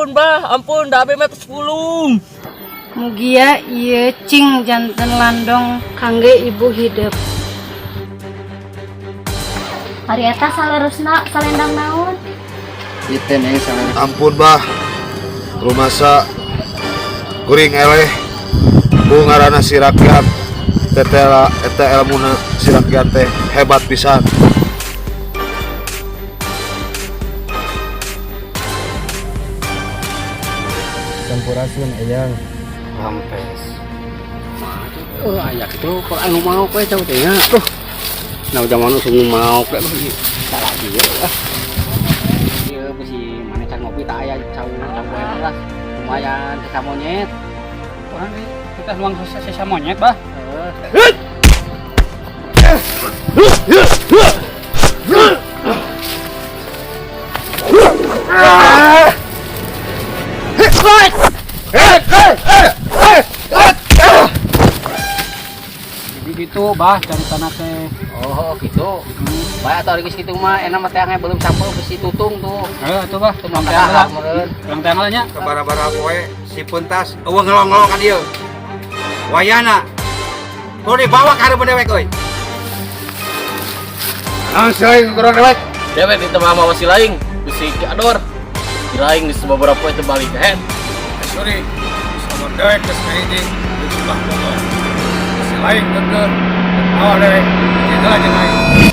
Ampun, Bah, ampun, da abi mah tos pulung. Mugia ieu cing janten landong kangge ibu hidep. Ari eta saleresna salendang naon? Ieu Neng salah. Ampun, Bah. Rumasa kuring eleh ku ngaranna si rakyat. Tetela eta elmuna si rakyat teh hebat pisan. Sampurasun, Eyang. Rampes. Oh, aya kitu kalau anu mau kowe cau teh nya. Tuh. Nah, zaman usum nu mau kowe salah ieu ah. Ieu bisi mana can ngopi tak aya cau cau wae lah. Lumayan sisa monyet. Orang ini kita nuang sisa monyet, Bah. Heeh. Jadi gitu, Bah, cari tanah teh. Oh, gitu. Bae atuh ari geus kitu mah enak mah teangnya belum sampai besi tutung tuh. Ayo atuh, Bah, Tuh tuang mah teang lah. kadahar meureun. Tuang teang lah nya. Sabaraha poe si pentas eueuh ngelong-ngelong ka dieu. Wayana. Kudu dibawa ka hareupeun dewek euy. Naon si lain kurang dewek? Dewek di tengah mawa si laing, bisi ki ador. Si laing geus beberapa poe teu balik head. Sorry, sama dewek geus kahiji di sebelah Bogor. Si lain keukeuh, awal dewek, itu aja lain.